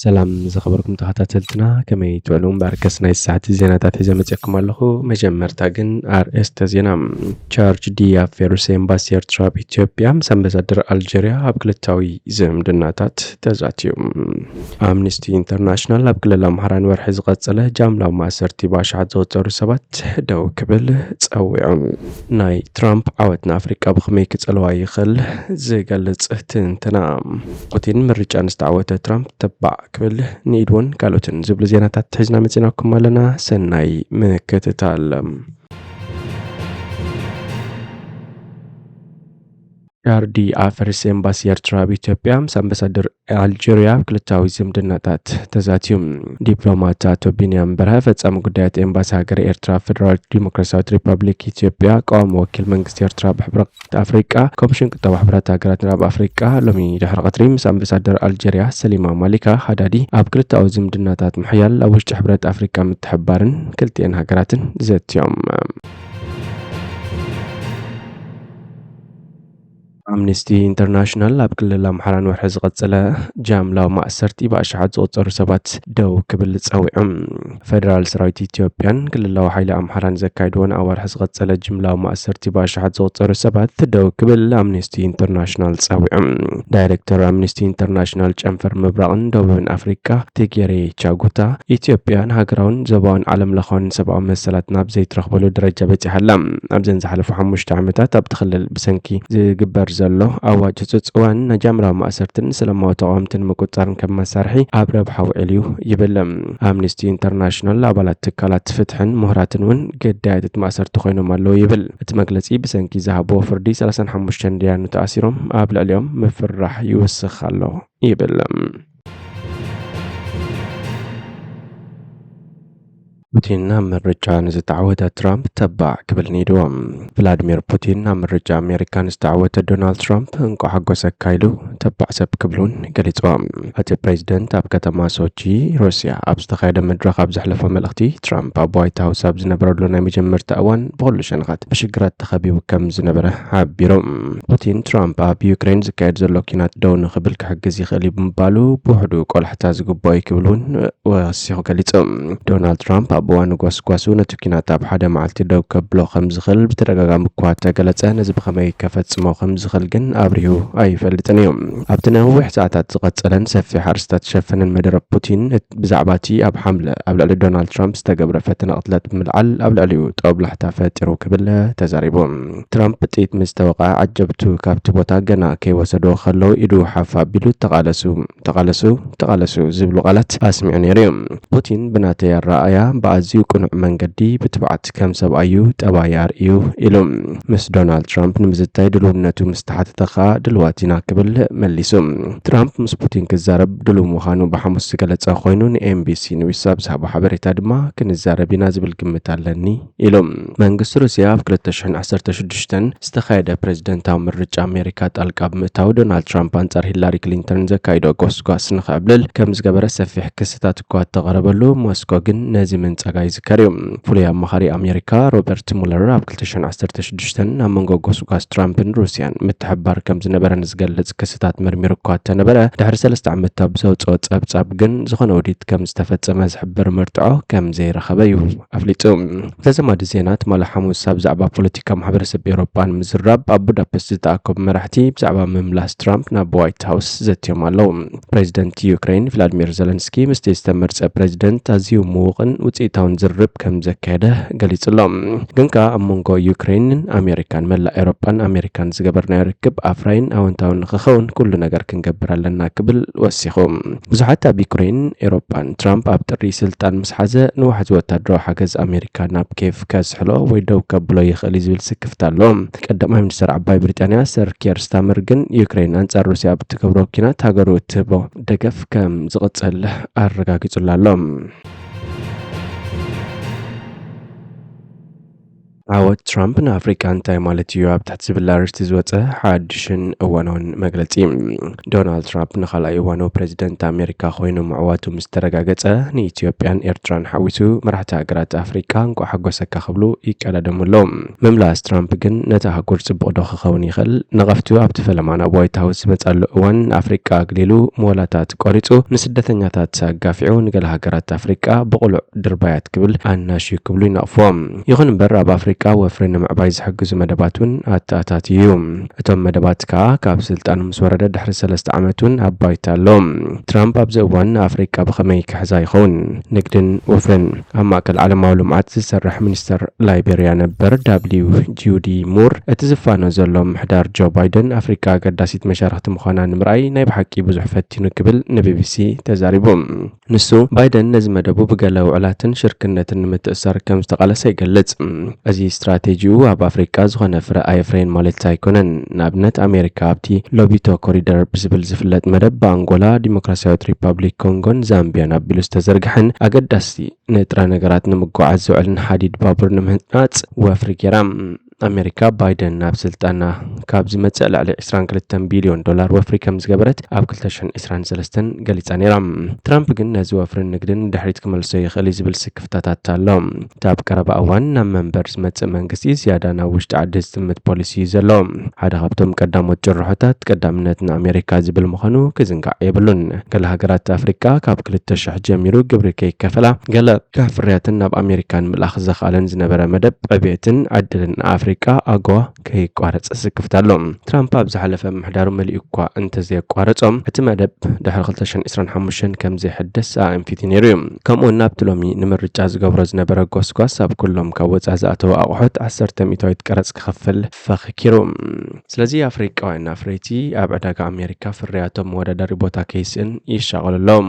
ሰላም ዝኸበርኩም ተኸታተልትና፣ ከመይ ትውዕሉ? እምበኣርከስ ናይ ሰዓት ዜናታት ሒዘ መፅየኩም ኣለኹ። መጀመርታ ግን ኣርእስተ ዜና። ቻርጅ ዲ ኣፌርስ ኤምባሲ ኤርትራ ኣብ ኢትዮጵያ ምስ ኣምባሳደር ኣልጀርያ ኣብ ክልታዊ ዝምድናታት ተዛትዩ። ኣምነስቲ ኢንተርናሽናል ኣብ ክልል ኣምሓራ ንወርሒ ዝቐጸለ ጃምላዊ ማእሰርቲ ብኣሽሓት ዝቑጸሩ ሰባት ደው ክብል ጸዊዑ። ናይ ትራምፕ ዓወት ንኣፍሪቃ ብኸመይ ክጸልዋ ይኽእል ዝገልጽ ትንተና። ፑቲን ምርጫ ንዝተዓወተ ትራምፕ ተባዕ ክብል ንኢድዎን ካልኦትን ዝብሉ ዜናታት ሒዝና መጺናኩም ኣለና። ሰናይ ምክትታል። ቻርጅ ዲ ኣፌርስ ኤምባሲ ኤርትራ ኣብ ኢትዮጵያ ምስ ኣምባሳደር ኣልጀርያ ኣብ ክልታዊ ዝምድናታት ተዛትዩ። ዲፕሎማት ኣቶ ቢንያም በርሀ ፈጻሚ ጉዳያት ኤምባሲ ሃገረ ኤርትራ ኣብ ፌደራል ዲሞክራሲያዊት ሪፐብሊክ ኢትዮጵያ ቀዋሚ ወኪል መንግስቲ ኤርትራ ኣብ ሕብረት ኣፍሪቃ ኮሚሽን ቁጠባ ሕብረት ሃገራት ምዕራብ ኣፍሪቃ ሎሚ ድሕሪ ቀትሪ ምስ ኣምባሳደር ኣልጀርያ ሰሊማ ማሊካ ሃዳዲ ኣብ ክልታዊ ዝምድናታት ምሕያል ኣብ ውሽጢ ሕብረት ኣፍሪቃ ምትሕብባርን ክልቲኤን ሃገራትን ዘትዮም። ኣምነስቲ ኢንተርናሽናል ኣብ ክልል ኣምሓራ ንወርሒ ዝቐጸለ ጃምላዊ ማእሰርቲ ብኣሽሓት ዝቑጸሩ ሰባት ደው ክብል ጸዊዑ። ፌደራል ሰራዊት ኢትዮጵያን ክልላዊ ሓይሊ ኣምሓራን ዘካይድዎን ኣብ ወርሒ ዝቐጸለ ጅምላዊ ማእሰርቲ ብኣሽሓት ዝቑጸሩ ሰባት ደው ክብል ኣምነስቲ ኢንተርናሽናል ጸዊዑ። ዳይሬክተር ኣምነስቲ ኢንተርናሽናል ጨንፈር ምብራቕን ደቡብን ኣፍሪቃ ቲጌሬ ቻጉታ፣ ኢትዮጵያ ንሃገራውን ዞባውን ዓለም ለኻውን ሰብኣዊ መሰላት ናብ ዘይትረኽበሉ ደረጃ በጺሓ ኣላ። ኣብዘን ዝሓለፉ ሓሙሽተ ዓመታት ኣብቲ ክልል ብሰንኪ ዝግበር ዘሎ ኣዋጅ ህጹጽ እዋን ንጃምላዊ ማእሰርትን ሰላማዊ ተቓወምትን ምቁጽጻርን ከም መሳርሒ ኣብ ረብሓ ውዒሉ እዩ ይብል። ኣምነስቲ ኢንተርናሽናል ኣባላት ትካላት ፍትሕን ምሁራትን እውን ግዳያት እቲ ማእሰርቲ ኮይኖም ኣለዉ ይብል። እቲ መግለጺ ብሰንኪ ዝሃብዎ ፍርዲ ሰላሳን ሓሙሽተን ደያኑ ተኣሲሮም ኣብ ልዕሊኦም ምፍርራሕ ይውስኽ ኣሎ ይብል። ፑቲን ኣብ ምርጫ ንዝተዓወተ ትራምፕ ተባዕ ክብል ኒድዎ። ቭላድሚር ፑቲን ኣብ ምርጫ ኣሜሪካ ንዝተዓወተ ዶናልድ ትራምፕ እንቋዕ ሓጎሰካ ኢሉ ተባዕ ሰብ ክብሉን ገሊጽዎ። እቲ ፕሬዚደንት ኣብ ከተማ ሶቺ ሩስያ ኣብ ዝተኻየደ መድረኽ ኣብ ዘሕለፎ መልእኽቲ፣ ትራምፕ ኣብ ዋይት ሃውስ ኣብ ዝነበረሉ ናይ መጀመርታ እዋን ብኹሉ ሸነኻት ብሽግራት ተኸቢቡ ከም ዝነበረ ሓቢሩ። ፑቲን ትራምፕ ኣብ ዩክሬን ዝካየድ ዘሎ ኲናት ደው ንኽብል ክሕግዝ ይኽእል እዩ ብምባሉ ብውሕዱ ቆላሕታ ዝግብኦ እዩ ክብል እውን ወሲኹ ገሊጹ። ዶናልድ ትራምፕ ኣብ እዋን ጎስጓሱ ነቲ ኲናት ኣብ ሓደ መዓልቲ ደው ከብሎ ከም ዝኽእል ብተደጋጋሚ እኳ ተገለጸ፣ ነዚ ብኸመይ ከፈጽሞ ከም ዝኽእል ግን ኣብሪሁ ኣይፈልጥን እዩ። ኣብቲ ነዊሕ ሰዓታት ዝቐጸለን ሰፊሕ ኣርእስታት ዝሸፈነን መደረ ፑቲን፣ ብዛዕባ እቲ ኣብ ሓምለ ኣብ ልዕሊ ዶናልድ ትራምፕ ዝተገብረ ፈተነ ቅትለት ብምልዓል ኣብ ልዕሊኡ ጦብላሕታ ፈጢሩ ክብል ተዛሪቡ። ትራምፕ ብጥይት ምስ ተወቕዐ፣ ዓጀብቱ ካብቲ ቦታ ገና ከይወሰድዎ ከለዉ ኢዱ ሓፍ ኣቢሉ፣ "ተቓለሱ፣ ተቓለሱ፣ ተቓለሱ" ዝብሉ ቃላት ኣስሚዑ ነይሩ እዩ። ፑቲን ብናተይ ኣረኣእያ ብኣዝዩ ቅኑዕ መንገዲ ብትብዓት ከም ሰብኣዩ ጠባይ ኣርእዩ ኢሉ። ምስ ዶናልድ ትራምፕ ንምዝታይ ድልውነቱ ምስ ተሓተተ ከኣ ድልዋት ኢና ክብል መሊሱ። ትራምፕ ምስ ፑቲን ክዛረብ ድሉው ምዃኑ ብሓሙስ ዝገለጸ ኮይኑ ንኤምቢሲ ኒውስ ኣብ ዝሃቦ ሓበሬታ ድማ ክንዛረብ ኢና ዝብል ግምት ኣለኒ ኢሉ። መንግስቲ ሩስያ ኣብ ክልተ ሽሕን ዓሰርተ ሽዱሽተን ዝተኻየደ ፕሬዝደንታዊ ምርጫ ኣሜሪካ ጣልቃ ብምእታው ዶናልድ ትራምፕ ኣንጻር ሂላሪ ክሊንተን ዘካይዶ ጎስጓስ ንኸዕብልል ከም ዝገበረ ሰፊሕ ክስታት እኳ እተቐረበሉ፣ ሞስኮ ግን ነዚ ምንጻጋ ይዝከር እዩ። ፍሉይ ኣማኻሪ ኣሜሪካ ሮበርት ሙለር ኣብ ክልተ ሽሕን ዓሰርተ ሽዱሽተን ኣብ መንጎ ጎስጓስ ትራምፕን ሩስያን ምትሕብባር ከም ዝነበረ ንዝገልጽ ክስታት መርሚሩ እኳ እተነበረ፣ ድሕሪ ሰለስተ ዓመት ኣብ ዘውጽኦ ጸብጻብ ግን ዝኾነ ውዲት ከም ዝተፈጸመ ዝሕብር መርትዖ ከም ዘይረኸበ እዩ ኣፍሊጡ። ተዘማዲ ዜና ትማሊ ሓሙስ ኣብ ዛዕባ ፖለቲካ ማሕበረሰብ ኤውሮጳ ንምዝራብ ኣብ ቡዳፔስት ዝተኣከቡ መራሕቲ ብዛዕባ ምምላስ ትራምፕ ናብ ዋይት ሃውስ ዘትዮም ኣለዉ። ፕሬዚደንት ዩክሬን ቭላድሚር ዘለንስኪ ምስቲ ዝተመርጸ ፕሬዚደንት ኣዝዩ ምዉቕን ውጽኢታውን ዝርርብ ከም ዘካየደ ገሊጹ ኣሎ። ግን ከኣ ኣብ መንጎ ዩክሬንን ኣሜሪካን፣ መላእ ኤውሮጳን ኣሜሪካን ዝገበርናዮ ርክብ ኣፍራይን ኣወንታውን ንኽኸውን ኩሉ ነገር ክንገብር ኣለና ክብል ወሲኹ። ብዙሓት ኣብ ዩክሬን ኤውሮጳን ትራምፕ ኣብ ጥሪ ስልጣን ምስ ሓዘ ንዋሕዚ ወታደራዊ ሓገዝ ኣሜሪካ ናብ ኬቭ ከዝሕሎ ወይ ደው ከብሎ ይኽእል እዩ ዝብል ስክፍታ ኣሎ። ቀዳማይ ሚኒስተር ዓባይ ብሪጣንያ ሰር ኪየር ስታመር ግን ዩክሬን ኣንጻር ሩስያ ኣብ እትገብሮ ኲናት ሃገሩ እትህቦ ደገፍ ከም ዝቕጽል ኣረጋጊጹላ ኣሎ። ዓወት ትራምፕ ንኣፍሪቃ እንታይ ማለት እዩ? ኣብ ትሕቲ ዝብል ኣርእስቲ ዝወጸ ሓድሽን እዋናውን መግለጺ። ዶናልድ ትራምፕ ንኻልኣይ እዋኑ ፕሬዚደንት ኣሜሪካ ኮይኑ ምዕዋቱ ምስ ተረጋገጸ፣ ንኢትዮጵያን ኤርትራን ሓዊሱ መራሕቲ ሃገራት ኣፍሪቃ እንኳዕ ሓጎሰካ ክብሉ ይቀዳደሙ ኣለዉ። ምምላስ ትራምፕ ግን ነታ ኣህጉር ጽቡቕ ዶ ክኸውን ይኽእል? ነቐፍቱ ኣብቲ ፈለማ ናብ ዋይት ሃውስ ዝመጻሉ እዋን፣ ንኣፍሪቃ ኣግሊሉ፣ መወላታት ቆሪጹ፣ ንስደተኛታት ኣጋፊዑ፣ ንገለ ሃገራት ኣፍሪቃ ብቕሉዕ ድርባያት ክብል ኣናሽዩ ክብሉ ይነቕፍዎ። ይኹን እምበር፣ ኣብ ኣፍሪቃ ወፍሪ ንምዕባይ ዝሕግዙ መደባት እውን ኣተኣታትዩ እዩ። እቶም መደባት ከኣ ካብ ስልጣኑ ምስ ወረደ ድሕሪ ሰለስተ ዓመት እውን ኣብ ባይታ ኣሎ። ትራምፕ ኣብዚ እዋን ንኣፍሪቃ ብኸመይ ክሕዛ ይኸውን? ንግድን ወፍርን። ኣብ ማእከል ዓለማዊ ልምዓት ዝሰርሕ ሚኒስተር ላይቤርያ ነበር ዳብሊው ጁዲ ሙር፣ እቲ ዝፋኖ ዘሎ ምሕዳር ጆ ባይደን ኣፍሪቃ ኣገዳሲት መሻርኽቲ ምዃና ንምርኣይ ናይ ብሓቂ ብዙሕ ፈቲኑ ክብል ንቢቢሲ ተዛሪቡ። ንሱ፣ ባይደን ነዚ መደቡ ብገለ ውዕላትን ሽርክነትን ንምትእሳር ከም ዝተቓለሰ ይገልጽ። እዚ ስትራቴጂኡ ኣብ ኣፍሪቃ ዝኾነ ፍረ ኣየፍረየን ማለት ኣይኮነን። ንኣብነት፣ ኣሜሪካ ኣብቲ ሎቢቶ ኮሪደር ብዝብል ዝፍለጥ መደብ ብኣንጎላ፣ ዲሞክራሲያዊት ሪፓብሊክ ኮንጎን ዛምቢያን ኣቢሉ ዝተዘርግሐን ኣገዳሲ ንጥረ ነገራት ንምጉዓዝ ዝውዕልን ሓዲድ ባቡር ንምህናጽ ወፍሪ ገይራ። ኣሜሪካ፣ ባይደን ናብ ስልጣና ካብ ዝመጽእ ልዕሊ ዕስራን ክልተን ቢልዮን ዶላር ወፍሪ ከም ዝገበረት ኣብ ክልተ ሽሕን ዕስራን ሰለስተን ገሊጻ ነይራ። ትራምፕ ግን ነዚ ወፍርን ንግድን ንድሕሪት ክመልሶ ይኽእል እዩ ዝብል ስክፍታታት ኣሎ። እቲ ኣብ ቀረባ እዋን ናብ መንበር ዝመጽእ መንግስቲ ዝያዳ ናብ ውሽጢ ዓዲ ዝጥምት ፖሊሲ እዩ ዘሎ። ሓደ ካብቶም ቀዳሞት ጭርሖታት ቀዳምነት ንኣሜሪካ ዝብል ምዃኑ ክዝንጋዕ የብሉን። ገለ ሃገራት ኣፍሪቃ ካብ ክልተ ሽሕ ጀሚሩ ግብሪ ከይከፈላ፣ ገለ ካብ ፍርያተን ናብ ኣሜሪካ ንምልኣኽ ዘኽኣለን ዝነበረ መደብ ዕብየትን ዕድልን ኣፍሪቃ፣ ኣጎዋ፣ ከይቋረጽ ስክፍታ ኣሎ። ትራምፕ ኣብ ዝሓለፈ ምሕዳሩ መሊኡ እኳ እንተዘየቋረጾ፣ እቲ መደብ ድሕሪ ክልተ ሽሕን ዕስራን ሓሙሽተን ከም ዘይሕደስ ኣእንፊቱ ነይሩ እዩ። ከምኡ እውን ኣብቲ ሎሚ ንምርጫ ዝገብሮ ዝነበረ ጎስጓስ፣ ኣብ ኩሎም ካብ ወጻኢ ዝኣተዉ ኣቑሑት ዓሰርተ ሚእታዊት ቀረጽ ክኸፍል ፈኺኪሩ። ስለዚ ኣፍሪቃውያን ኣፍረይቲ ኣብ ዕዳጋ ኣሜሪካ ፍርያቶም መወዳደሪ ቦታ ከይስእን ይሻቐሉ ኣለዉ።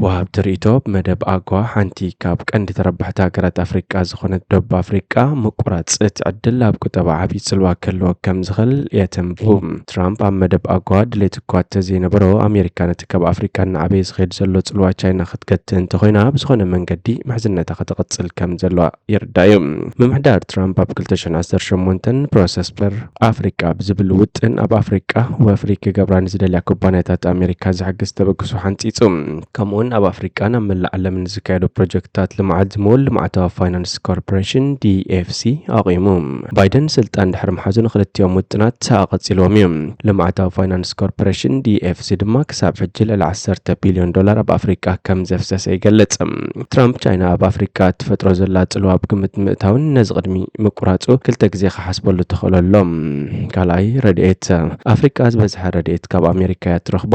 ወሃብቲ ርእይቶ፣ መደብ ኣጓ ሓንቲ ካብ ቀንዲ ተረባሕቲ ሃገራት ኣፍሪቃ ዝኾነት ደቡብ ኣፍሪቃ ምቁራጽ እቲ ዕድል ኣብ ቁጠባ ዓብዪ ጽልዋ ክህልዎ ከም ዝኽእል የተንብሁ። ትራምፕ ኣብ መደብ ኣጓ ድሌት እኳ እንተዘይነበሮ፣ ኣሜሪካ ነቲ ካብ ኣፍሪቃ እናዓበየ ዝኸይድ ዘሎ ጽልዋ ቻይና ክትገትእ እንተኾይና፣ ብዝኾነ መንገዲ ምሕዝነታ ክትቕጽል ከም ዘለዋ ይርዳእ እዩ። ምምሕዳር ትራምፕ ኣብ ክልተ ሽሕን ዓሰርተ ሸሞንተን ፕሮሰስፐር ኣፍሪቃ ብዝብል ውጥን፣ ኣብ ኣፍሪቃ ወፍሪ ክገብራ ንዝደልያ ኩባንያታት ኣሜሪካ ዝሕግዝ ተበግሶ ሓንጺጹ። ከምኡውን ኣብ ኣፍሪቃን ኣብ መላእ ዓለምን ዝካየዱ ፕሮጀክትታት ልምዓት ዝምውል ልምዓታዊ ፋይናንስ ኮርፖሬሽን፣ ዲ ኤፍ ሲ፣ ኣቑሙ። ባይደን ስልጣን ድሕሪ ምሓዙ ንክልቲኦም ውጥናት ኣቐጺልዎም እዩ። ልምዓታዊ ፋይናንስ ኮርፖሬሽን፣ ዲ ኤፍ ሲ፣ ድማ ክሳብ ሕጂ ልዕሊ ዓሰርተ ቢልዮን ዶላር ኣብ ኣፍሪቃ ከም ዘፍሰሰ ይገልጽ። ትራምፕ፣ ቻይና ኣብ ኣፍሪቃ እትፈጥሮ ዘላ ጽልዋ ኣብ ግምት ምእታውን ነዚ ቅድሚ ምቁራጹ ክልተ ግዜ ክሓስበሉ ተኽእሎ ኣሎ። ካልኣይ፣ ረድኤት። ኣፍሪቃ ዝበዝሐ ረድኤት ካብ ኣሜሪካ እያ ትረኽቦ።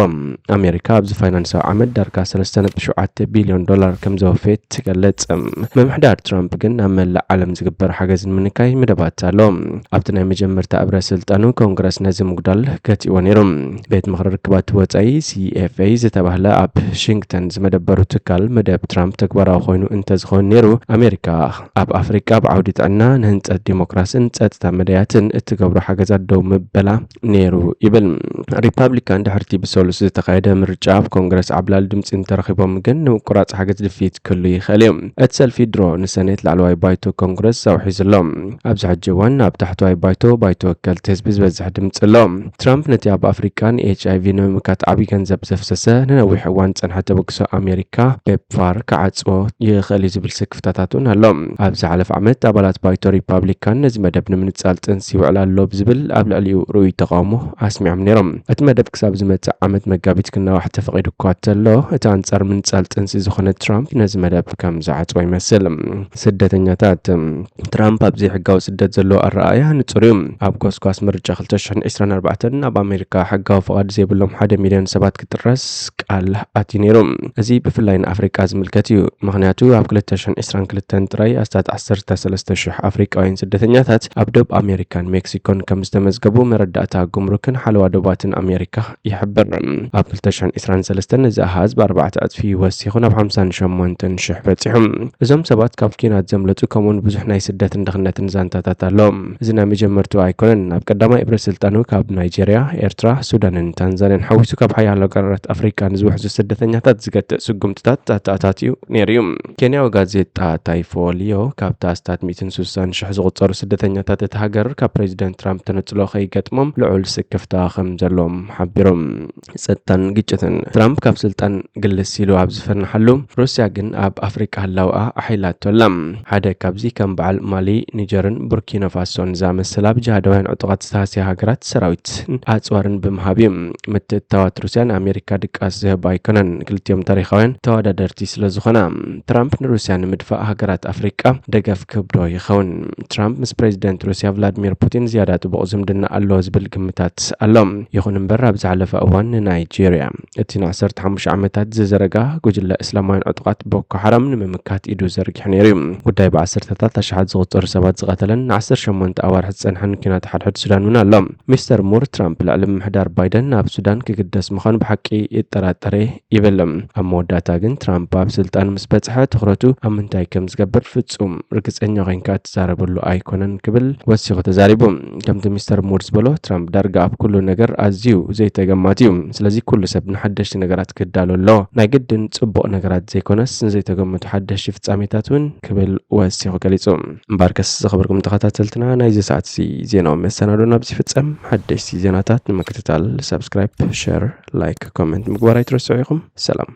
ኣሜሪካ ኣብዚ ፋይናንሳዊ ዓመት ዳርጋ ሰለስተ ነጥቢ ሸውዓተ ቢልዮን ዶላር ከም ዘወፈየት ትገልጽ። ምምሕዳር ትራምፕ ግን ኣብ መላእ ዓለም ዝግበር ሓገዝ ንምንካይ መደባት ኣሎ። ኣብቲ ናይ መጀመርታ እብረ ስልጣኑ፣ ኮንግረስ ነዚ ምጉዳል ገቲእዎ ነይሩ። ቤት ምኽሪ ርክባት ወጻኢ፣ ሲ ኤፍ ኤ፣ ዝተባህለ ኣብ ሽንግተን ዝመደበሩ ትካል፣ መደብ ትራምፕ ተግባራዊ ኮይኑ እንተዝኸውን ነይሩ፣ ኣሜሪካ ኣብ ኣፍሪቃ ብዓውዲ ጥዕና፣ ንህንጸት ዲሞክራስን ጸጥታ መዳያትን እትገብሮ ሓገዛት ደው ምበላ ነይሩ ይብል። ሪፓብሊካን ድሕርቲ ብሰሉስ ዝተኻየደ ምርጫ ኣብ ኮንግረስ ዓብላሊ ድምፂ እንተረኺቦም ግን ንምቁራፅ ሓገዝ ድፍኢት ክህሉ ይኽእል እዩ። እቲ ሰልፊ ድሮ ንሰኔት ላዕለዋይ ባይቶ ኮንግረስ ኣውሒዙ ኣሎ። ኣብዚ ሕጂ እዋን ኣብ ታሕተዋይ ባይቶ፣ ባይቶ ወከልቲ ህዝቢ ዝበዝሕ ድምፂ ኣሎ። ትራምፕ ነቲ ኣብ ኣፍሪቃ ን ኤች ኣይ ቪ ንምምካት ዓብዪ ገንዘብ ዘፍሰሰ ንነዊሕ እዋን ዝፀንሐ ተበግሶ ኣሜሪካ ፔፕፋር ክዓፅዎ ይኽእል እዩ ዝብል ስክፍታታት እውን ኣሎ። ኣብ ዝሓለፈ ዓመት ኣባላት ባይቶ ሪፓብሊካን ነዚ መደብ ንምንጻል ጥንሲ ይውዕል ኣሎ ብዝብል ኣብ ልዕሊኡ ርኡይ ተቓውሞ ኣስሚዖም ነይሮም። እቲ መደብ ክሳብ ዝመጽእ ዓመት መጋቢት ክናዋሕ ተፈቒዱ እኳ እንተሎ፣ እቲ ኣንጻር ምንጻል ጥንሲ ዝኾነ ትራምፕ ነዚ መደብ ከም ዝዓጽዎ ይመስል። ስደተኛታት። ትራምፕ ኣብ ዘይሕጋዊ ስደት ዘለዎ ኣረኣእያ ንጹር እዩ። ኣብ ጎስጓስ ምርጫ ክልተ ሽሕን ዕስራን ኣርባዕተን ኣብ ኣሜሪካ ሕጋዊ ፍቓድ ዘይብሎም ሓደ ሚልዮን ሰባት ክጥረስ ቃል ኣትዩ ነይሩ። እዚ ብፍላይ ንኣፍሪቃ ዝምልከት እዩ። ምኽንያቱ፣ ኣብ ክልተ ሽሕን ዕስራን ክልተን ጥራይ ኣስታት ዓሰርተ ሰለስተ ሽሕ ኣፍሪቃውያን ስደተኛታት ኣብ ደቡብ ኣሜሪካን ሜክሲኮን ከም ዝተመዝገቡ መረዳእታ ጉምሩክን ሓለዋ ዶባትን ኣሜሪካ ይሕብር። ኣብ ክልተ ሽሕን ዕስራን ሰለስተን እዚ ኣሃዝ ብኣርባዕተ ዕጽፊ ወሲኹ ናብ ሓምሳን ሸሞንተን ሽሕ በጺሑ። እዞም ሰባት ካብ ኲናት ዘምለጡ፣ ከምኡውን ብዙሕ ናይ ስደትን ድኽነትን ዛንታታት ኣሎ። እዚ ናይ መጀመርቱ ኣይኮነን። ኣብ ቀዳማይ እብረ ስልጣኑ ካብ ናይጄርያ፣ ኤርትራ፣ ሱዳንን ታንዛንያን ሓዊሱ ካብ ሓያሎ ሃገራት ኣፍሪቃ ንዝውሕዙ ስደተኛታት ዝገትእ ስጉምትታት ኣተኣታትዩ ነይሩ እዩ። ኬንያዊ ጋዜጣ ታይፎሊዮ ካብታ ኣስታት ሚእትን ስሳን ሽሕ ዝቑጸሩ ስደተኛታት እቲ ሃገር ካብ ፕሬዚደንት ትራምፕ ተነጽሎ ከይገጥሞም ልዑል ስክፍታ ከም ዘለዎም ሓቢሮም። ጸጥታን ግጭትን። ትራምፕ ካብ ስልጣን ግልስ ኢሉ ኣብ ዝፈርንሓሉ፣ ሩስያ ግን ኣብ ኣፍሪቃ ህላውኣ ኣሒላቶ ኣላ። ሓደ ካብዚ ከም በዓል ማሊ፣ ኒጀርን ቡርኪና ፋሶን ዝኣመሰላ ብጅሃዳውያን ዕጡቓት ዝተሃስያ ሃገራት ሰራዊት ኣጽዋርን ብምሃብ እዩ። ምትእትታዋት ሩስያ ንኣሜሪካ ድቃስ ዝህብ ኣይኮነን። ክልቲኦም ታሪኻውያን ተወዳደርቲ ስለ ዝኾና፣ ትራምፕ ንሩስያ ንምድፋእ ሃገራት ኣፍሪቃ ደገፍ ክህብዶ ይኸውን? ትራምፕ ምስ ፕሬዚደንት ሩስያ ቭላድሚር ፑቲን ዝያዳ ጥቡቕ ዝምድና ኣለዎ ዝብል ግምታት ኣሎ። ይኹን እምበር፣ ኣብ ዝሓለፈ እዋን ንናይጄርያ እቲ ንዓሰርተ ሓሙሽተ ዓመታት ዝዘረጋ ጉጅለ እስላማውያን ዕጡቓት ቦኮ ሓራም ንምምካት ኢዱ ዘርጊሑ ነይሩ እዩ። ጉዳይ ብዓሰርተታት ኣሽሓት ዝቑጸሩ ሰባት ዝቐተለን ንዓሰርተ ሸሞንተ ኣዋርሕ ዝጸንሐን ኲናት ሓድሕድ ሱዳን እውን ኣሎ። ሚስተር ሙር፣ ትራምፕ ልዕሊ ምምሕዳር ባይደን ናብ ሱዳን ክግደስ ምዃኑ ብሓቂ ይጠራጠር እየ ይብል። ኣብ መወዳእታ ግን ትራምፕ ኣብ ስልጣን ምስ በጽሐ ትኹረቱ ኣብ ምንታይ ከም ዝገብር ፍጹም ርግጸኛ ኮይንካ እትዛረበሉ ኣይኮነን ክብል ወሲኹ ተዛሪቡ። ከምቲ ሚስተር ሙር ዝበሎ፣ ትራምፕ ዳርጋ ኣብ ኩሉ ነገር ኣዝዩ ዘይተገማቲ እዩ። ስለዚ ኩሉ ሰብ ንሓደሽቲ ነገራት ክዳሎ ኣለዎ። ናይ ግድን ጽቡቕ ነገራት ዘይኮነስ ንዘይተገመቱ ሓደሽቲ ፍጻሜታት እውን ክብል ወሲኹ ገሊጹ። እምበኣርከስ ዝኸበርኩም ተኸታተልትና ናይዚ ሰዓት እዚ ዜናዊ መሰናዶ ናብዚ ይፍጸም። ሓደሽቲ ዜናታት ንምክትታል ሳብስክራይብ፣ ሸር፣ ላይክ፣ ኮመንት ምግባር ኣይትረስዑ ኢኹም። ሰላም።